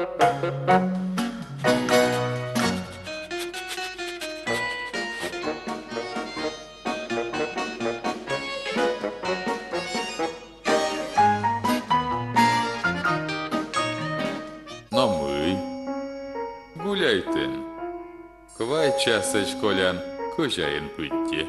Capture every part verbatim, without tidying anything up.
Но мый, гуляйтӧ. Квайт часӧдз колян, кӧзяин пыдди.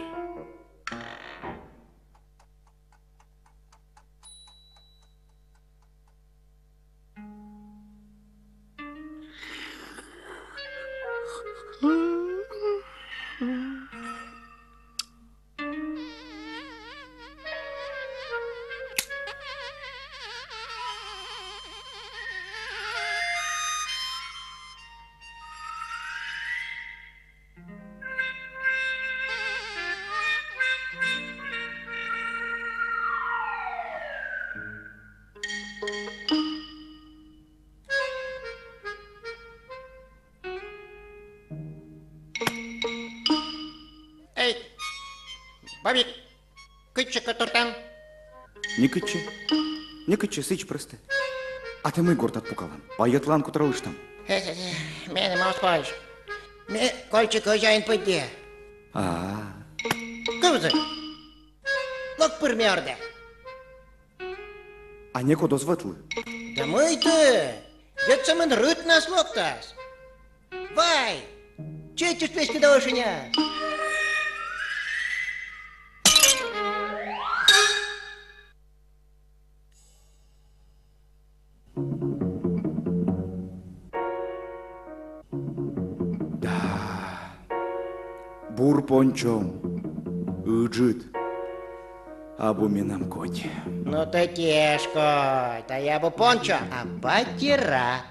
Эй, Бобик, кытчӧ котӧртан? Некытчӧ. Некытчӧ, сідз прӧстӧ. А тэ мый гортад пукалан? Пайӧтлаын котыралыштан? Хе-хе-хе, меным оз позь. Ме кольччи кӧзяин пыдди. А. Кывзы. Лок пыр ме ордӧ. А некод оз вӧтлы. Да мый тэ, дед сӧмын рытнас локтас. Вай, чеччышт веськыда ӧшиня. Да, бур пончом, ыджыд. Абу менам кодь. Но тэ тешкодь, тайӧ абу пончо, а батьыра.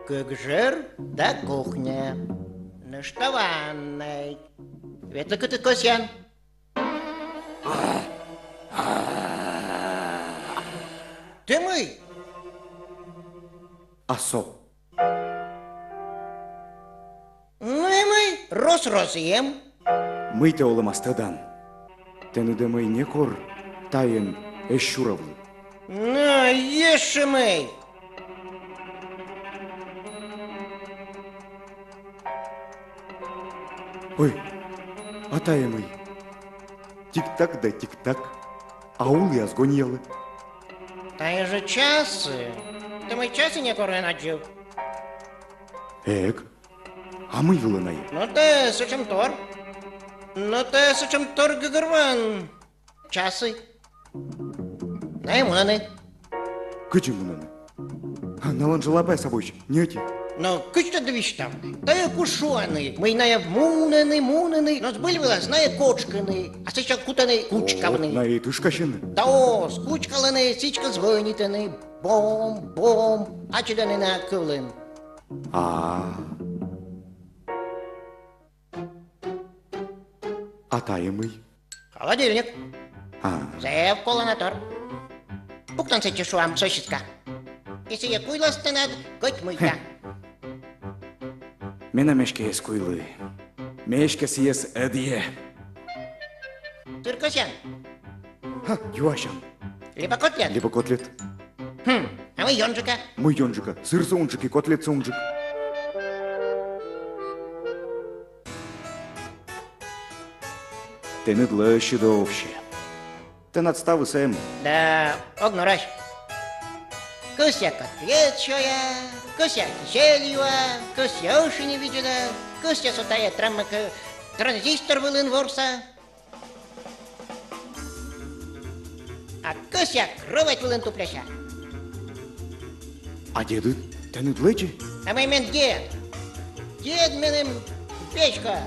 Кык жыр да кухня. Нӧшта ваннӧй. Ветлы кытӧ кӧсъян. Тэ мый? А со? Ну и мый, рос-рос эм. Мый тэ олӧмас тӧдан? Тэныд эмӧй некор тайӧн эз сюрӧвлы. Но, ещӧ мый. Ой, а тайӧ мый? Тик-так да тик-так. А уліас гоньялӧ. Тайӧ жӧ часы. Тэ мый, часы некор эн аддзыв? Эк. А мый вылӧ найӧ? Но тайӧ сэтшӧмтор. Но тайӧ сэтшӧмтор гӧгӧрвоан. Часы. Найӧ мунӧны. Кыдзи мунӧны? А налӧн жӧ лапаяс абуӧсь, ньӧти. Но кыдз тадз висьтавны? Тайӧ куш шуӧны, мый найӧ мунӧны, мунӧны, но збыль вылас найӧ кочкӧны, а сэсся кутӧны кучкавны. О, найӧ и тышкасьӧны. Да оз, кучкалӧны, сідзкӧ звӧнитӧны. Бом, бом, ачыд ӧні на кывлін. А. А тайӧ мый? Холодильник. А. Зэв колана тор. Пуктан сэтчӧ, шуам, сосиска. И сійӧ куйлас тэнад кӧть мыйта. Хе. Менам эськӧ эз куйлы. Ме эськӧ сійӧс ӧдйӧ. Сыр кӧсъян? Ха, юасян. Либӧ котлет? Либӧ котлет. Хм, а мый ёнджыка? Мый ёнджыка? Сырсӧ унджык и котлетсӧ унджык. Тэныд лӧсьыд овсьӧ. Тэнад ставыс эм. Да ог норась. Кӧсъя котлет сёя, кӧсъя кисель юа, кӧсъя ӧшинь видзӧда, кӧсъя со тайӧ траммакӧ транзистор вылын ворса. А кӧсъя кровать вылын тупляся. А дедыд тэныд лэдзӧ? А мый мен дед? Дед меным веськӧ.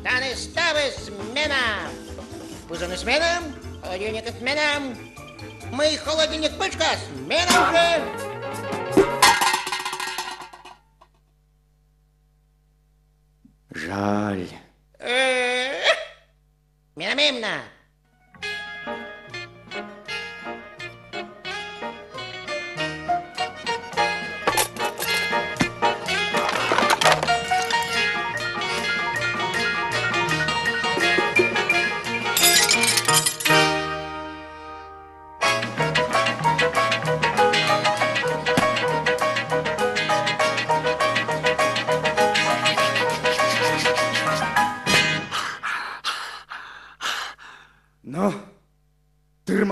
Тані ставыс менам. Пызаныс менам, холодильникыс менам. Мый холодильник пытшкас, менам жӧ. Жаль. Э, менам, менам.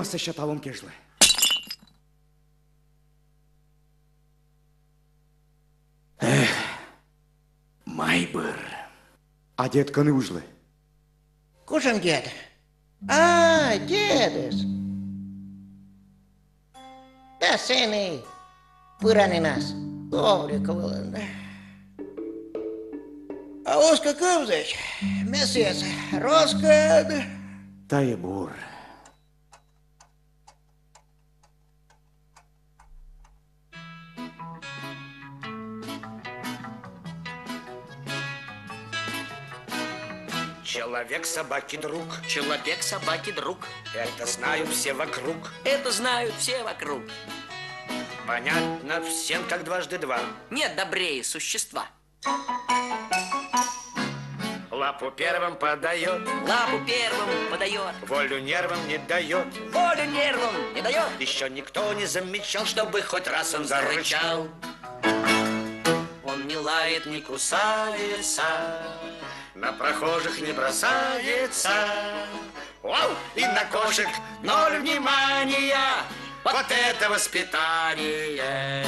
Сэсся талун кежлӧ. Эх, майбыр. А дед кӧні узьлӧ? Кутшӧм дед? А, дедыс. Да сэн и пыранінас коврик вылын. А оз кӧ кывзысь, ме сійӧс роскӧд. Тайӧ бур. Человек собаки друг. Человек собаки друг. Это знают все вокруг. Это знают все вокруг. Понятно всем, как дважды два. Нет добрее существа. Лапу первым подает. Лапу первым подает. Волю нервам не дает. Волю нервам не дает. Еще никто не замечал, чтобы хоть раз он зарычал. Он не лает, не кусается, на прохожих не бросается. Вау! И на кошек ноль внимания. Вот это воспитание!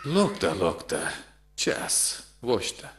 Локта, локта, час восьта.